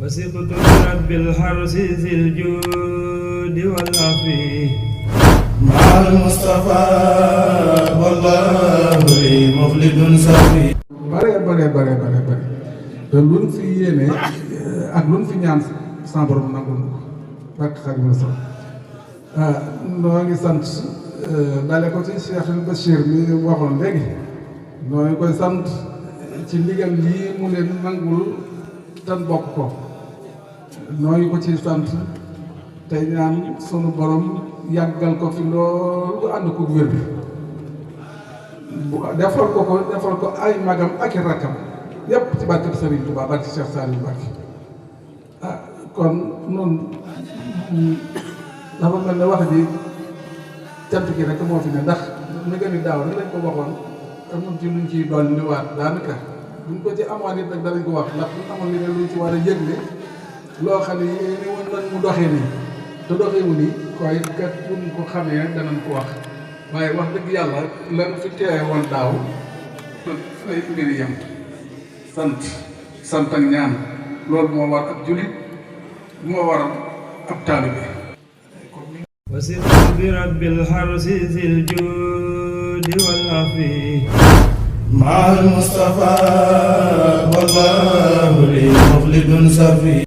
وثقت برب الحرس ذي الجود والعفو مع المصطفى والله لي مخلد سفي. bare te luñ fi yéene ak luñ fi ñaan sama borom nangul ko barke Xaadimu Rasuul. noo ngi sant dale ko ci Cheikh Bachir mi waxoon léegi noo ngi koy sant ci ndigal lii mu leen nangul tan bokk ko noo ngi ko ci sant tey ñaan sunu borom yàggal ko fi loolu ànd ko wér defal ko ay magam ak i rakkam yépp ci barke Serigne Touba barke Cheikh Saliou Mbacké. kon noonu dafa mel ne wax ji cant gi rek moo fi ne ndax ñu gën a daaw rek lañ ko waxoon amuñ ci luñ ciy dolli waat daanaka buñ ko ci amoon it nag danañ ko wax ndax buñ amoon ni ne luñ ci war a yëgle loo xam ne ni woon nañ mu doxee nii te doxewu nii koy kat buñ ko xamee danañ ko wax waaye wax dëgg yàlla lan fi teewe woon daaw fay mbir yem sant ak ñaan loolu moo war ab julit moo war ab taalibe. وثقت برب الحرس ذي الجود والعفو مع المصطفى والله لي مخلد سفي.